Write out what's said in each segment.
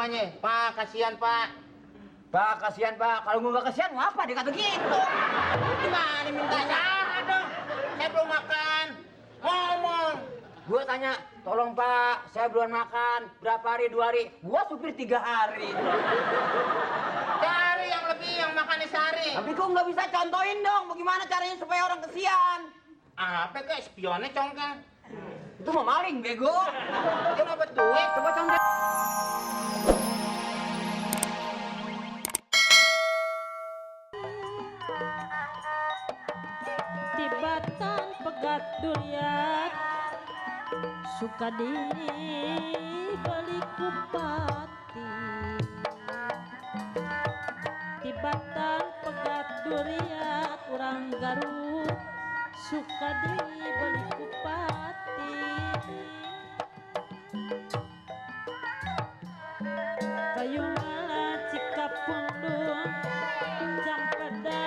namanya. Pak, kasihan Pak. Pak, kasihan Pak. Kalau gua nggak kasihan, ngapa dia kata gitu? Gimana mintanya? Dong. Saya belum makan. Ngomong. Gua tanya, tolong Pak, saya belum makan. Berapa hari? 2 hari. Gua supir 3 hari. Cari yang lebih, yang makannya sehari. Tapi gua nggak bisa contohin dong, bagaimana caranya supaya orang kesian. Apa kek spionnya congkel? Itu mah maling, bego. Dia mau duit. Coba contoh. Tibatan pegat durian suka dibeli kupati. Tibatan pegat durian urang Garut suka dibeli kupati. Kayuala Cikapundung Campeda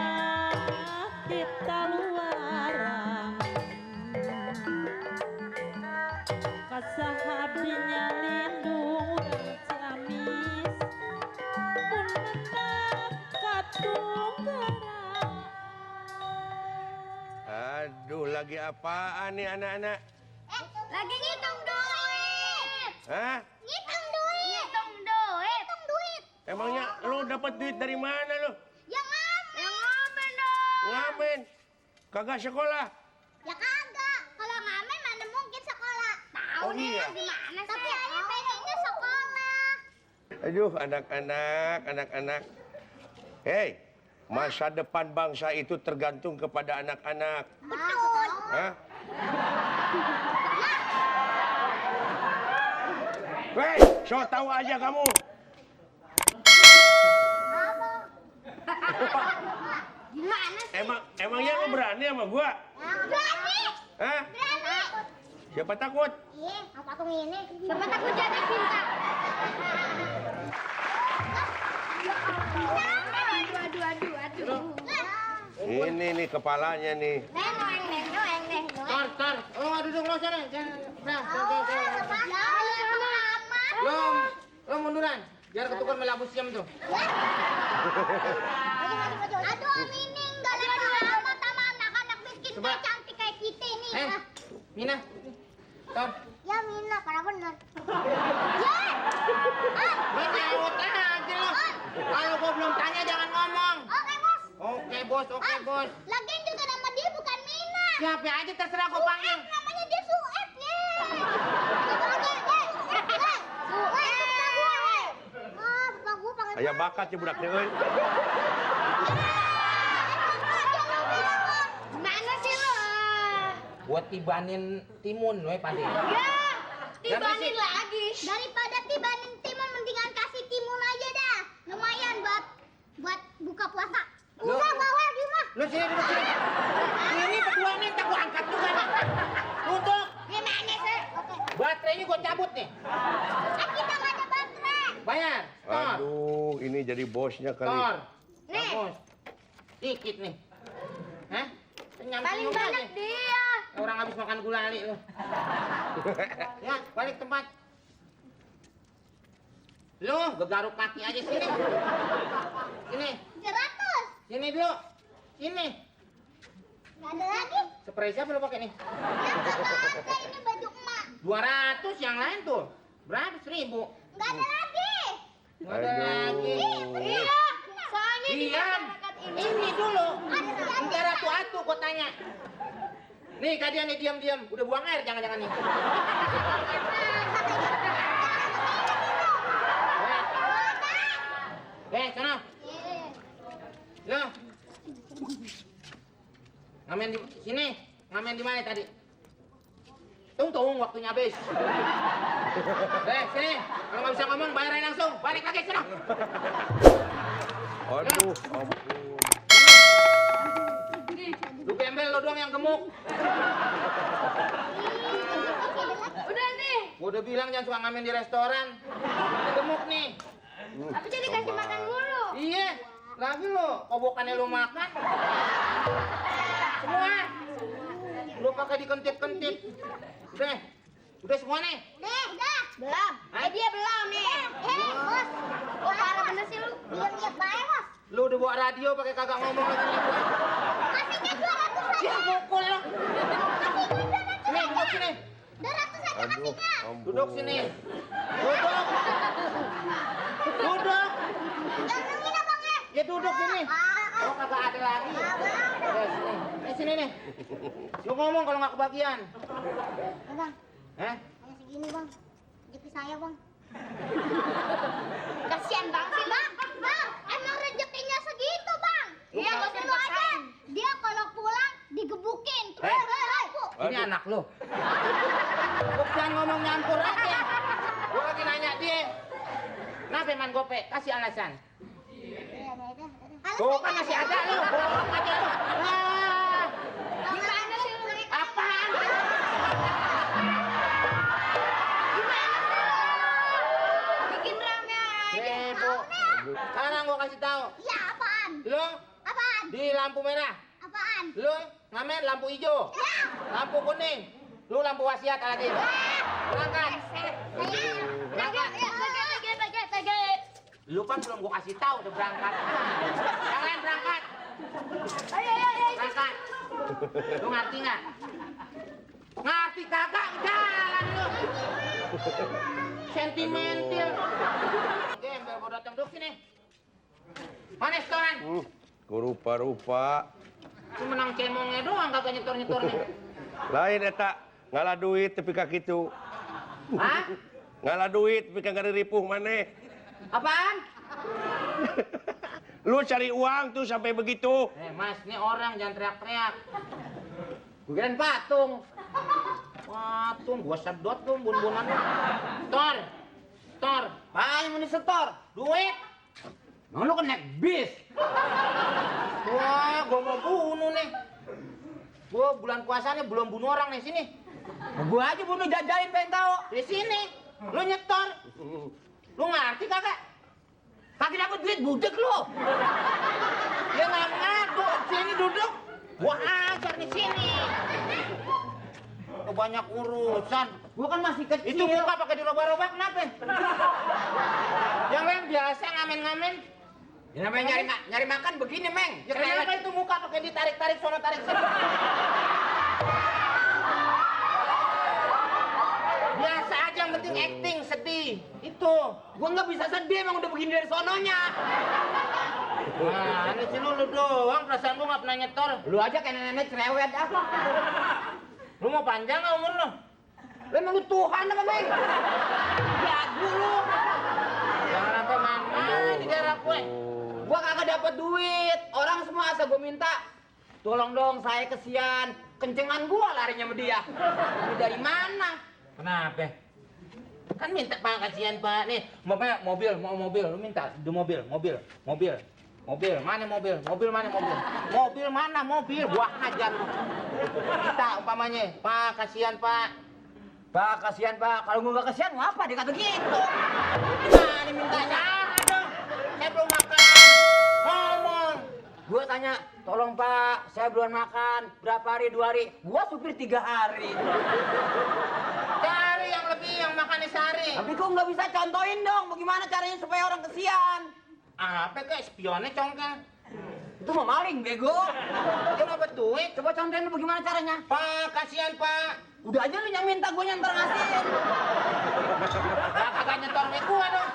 kita luaran kasahabinya lindung Ciamis pun mendak katunggaran. Aduh, lagi apaan nih anak-anak? Lagi ngitung duit. Hah? Ngitung duit. Ngitung duit. Ngitung duit. Emangnya lo dapat duit dari mana lo? Yang ngamen. Yang ngamen dong. Ngamen? Kagak sekolah? Ya kagak. Kalau ngamen mana mungkin sekolah. Tahu Oh, iya. gimana sih? Tapi ayah pengennya sekolah. Aduh, anak-anak. Hei, masa depan bangsa itu tergantung kepada anak-anak. Betul. Hah? Hei, so tahu aja kamu. Gimana sih? Emangnya lo berani sama gua? Berani. Hah? Berani. Siapa takut? Iya, apa tuh ini? Siapa takut jadi cinta? Aduh. Ini nih kepalanya nih. Tor. Lo nggak duduk lo sana. Nah, lo munduran. Biar ketukar melabus jam tuh. Aduh, Om ini enggak lama sama anak-anak miskin Coba. kayak cantik kayak kita nih. Mina. Tor. Ya Mina, karena bener. Mina, nyaut aja lo. Kalau gua belum tanya jangan ngomong. Oke, Bos. Oke, bos. Lagian juga nama dia bukan Mina. Siapa aja terserah gua panggil. Namanya dia Sueb, ye. Bapak gua panggil. Aya bakat ya budak teh euy. Gimana sih lo? Buat tibanin timun lo pade. Ya, tibanin lagi. Daripada tibanin timun, mendingan kasih timun aja dah. Lumayan buat buka puasa. Loh. Udah bawa di mah. Lo sini duduk sini. Ini berdua nih tak gua angkat juga nih. Duduk. Gimana sih? Oke. Baterainya gua cabut nih. Kita nggak ada baterai. Bayar. Tor. Aduh, ini jadi bosnya kali. Tor. Nih. Bagus. Dikit nih. Hah? Nyampe Paling juga banyak nih. dia. Orang habis makan gulali lo. Ya, balik tempat. Lo gegaruk kaki aja sini. Sini. 100. Sini dulu. Sini. Nggak ada lagi. Spray siapa lo pakai nih? Yang kagak ada ini baju emak. 200 yang lain tuh. Berapa? 1000. Nggak ada lagi. Nggak ada Aduh. lagi. Iya. Soalnya di Diam. masyarakat Ini dulu. Ada sih, ada. Entar atu-atu gua tanya. Nih kalian nih diam-diam. Udah buang air jangan-jangan nih. Sana. Lo. Ngamen di sini. Ngamen di mana tadi? Tung waktunya habis. Sini. Kalau nggak bisa ngomong bayarin langsung. Balik lagi sana. Aduh, ampun. Lu gembel lo doang yang gemuk. Udah nih. Gua udah bilang jangan suka ngamen di restoran. Lu gemuk nih. Tapi jadi kasih makan dulu. Iya. Lagi lo, kobokannya lu makan. Semua. Lu pakai dikentit-kentit. Udah. Udah semua nih? Udah. Belum. Dia belum nih. Bos. Kok parah bener sih lu? Lihat bae, Bos. Lu udah bawa radio pakai kagak ngomong lagi nih gua. Kasihnya 200 Ya aja. mukul lu. Kasihnya 200 Sini, duduk sini. 200 aja Aduh, kasihnya. ampun. Duduk sini. Duduk. Duduk. Gantengin abang ya. Ya duduk sini. Oh kagak ada lagi. Udah. Udah sini. Sini nih. Lu ngomong kalau nggak kebagian. Bang, Eh? hanya segini, Bang. Rezeki saya, Bang. Kasihan banget sih, Bang. Bang, emang rezekinya segitu, Bang. Iya, Bukan. nggak perlu aja. Dia kalau pulang digebukin. Terus laku. Ini anak lu. Lu jangan ngomong nyampur aja. Gua lagi nanya dia. Kenapa man gope? Kasih alasan. Tuh kan masih ada lu. Bohong aja lu. Ah, Gimana sih lu? apaan? Bikin rame aja. Bebo. Sekarang gua kasih tahu. Iya, apaan? Lu Apaan? di lampu merah. Apaan? Lu ngamen lampu hijau. Ya. Lampu kuning. Lu lampu wasiat lagi. Berangkat. Lu kan belum gua kasih tahu udah berangkat. Yang lain berangkat. Berangkat. Lu ngerti nggak? Ngerti kagak? Jalan lu. Sentimental. Gembel gua datang duduk sini. Mana setoran? Rupa-rupa. Lu menang cemongnya doang kagak nyetor-nyetornya. Lain eta ngalah duit tapi ka kitu. Hah? Ngalah duit tapi kagak ripuh maneh. Apaan? Lu cari uang tuh sampai begitu. Mas, ini orang jangan teriak-teriak. Gue kirain patung. Patung, gua sedot tuh bun-bunan lu. Tor. Tor. Ayo mau disetor. Duit. Mau lu kan naik bis. Wah, gua mau bunuh nih. Gua bulan puasanya belum bunuh orang nih sini. Gua aja bunuh jajain pengen tahu. Di sini. Lu nyetor. Lu ngerti kagak? Kagak dapet duit budek lu. Ya nggak ngaku. Sini duduk. Gua ajar di sini. Banyak urusan. Gua kan masih kecil. Itu muka pakai dirobak-robak kenapa? Yang lain biasa ngamen-ngamen. Ya namanya nyari makan begini, Meng. Ya kenapa itu muka pakai ditarik-tarik sono tarik sini? Biasa aja yang penting acting sedih. Itu. Gua nggak bisa sedih, emang udah begini dari sononya. Nah, ini sih lu doang perasaan gua nggak pernah nyetor. Lu aja kayak nenek cerewet ah. Lu mau panjang nggak umur lu? Lu emang lu Tuhan apa, Meng? Jago lu. Jangan sampai main-main di daerah gue. Gua kagak dapet duit. Orang semua asal gua minta. Tolong dong, saya kesian. Kencengan gua larinya sama dia. Ini dari mana? Kenapa? Kan minta Pak, kasihan Pak. Nih, mobil, mau mobil. Lu minta di mobil. Mana mobil? Mobil mana mobil? Mobil mana mobil? Gua hajar lu. Minta umpamanya, Pak, kasihan Pak. Pak, kasihan Pak. Kalau gua nggak kasihan, ngapa dia kata gitu? Nah, ini mintanya dong. Saya belum makan. Ngomong. Gua tanya, tolong Pak, saya belum makan. Berapa hari? 2 hari. Gua supir 3 hari. Cari yang lebih, yang makannya sehari. Tapi kok nggak bisa contohin dong, bagaimana caranya supaya orang kesian? Apa kayak spionnya congkel? Itu mah maling, bego. Dia dapat duit. Coba contohin lu bagaimana caranya. Pak, kasihan Pak. Udah aja lu yang minta, gua nyantar ngasihin. Nah, kagak nyetor sama gua dong.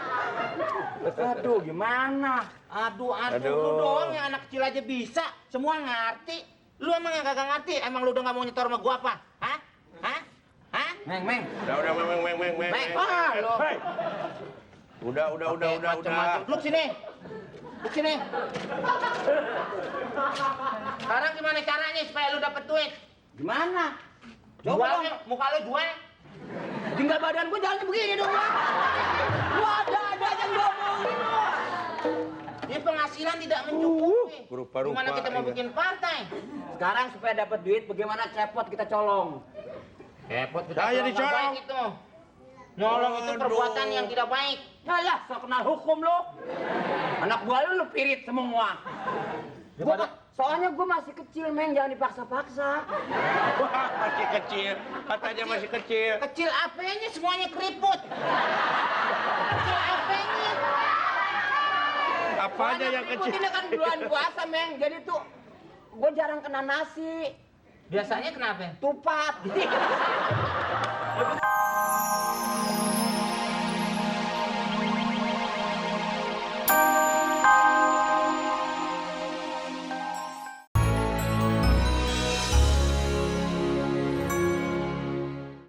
Aduh, gimana? Aduh, Aduh. lu doang yang anak kecil aja bisa. Semua ngerti. Lu emang yang kagak ngerti? Emang lu udah gak mau nyetor sama gua apa? Hah? Meng, Meng. Udah, Meng. Meng, lo. Hei. Udah. Macem-macem. Lu sini. Sekarang gimana caranya supaya lu dapet duit? Gimana? Coba Jualnya, dong. muka lu jual. Tinggal badan gua jalannya begini dong, gua. Gua ada aja ngomongin lu. Ini penghasilan tidak mencukupi. Rupa-rupa Gimana kita mau ini. bikin partai? Sekarang supaya dapat duit, bagaimana cepot kita colong? Repot kita Saya kalau dicolong. nggak baik itu. Nolong itu Aduh. perbuatan yang tidak baik. Ya, so kenal hukum lo. Anak gua lu pirit semua. Soalnya gue masih kecil, Meng, jangan dipaksa-paksa. Wah, masih kecil. Katanya masih kecil. Kecil apanya semuanya keriput. Kecil apanya? Apanya yang kecil? Ini kan bulan puasa, Meng. Jadi tuh gue jarang kena nasi. Biasanya kenapa? Tupat.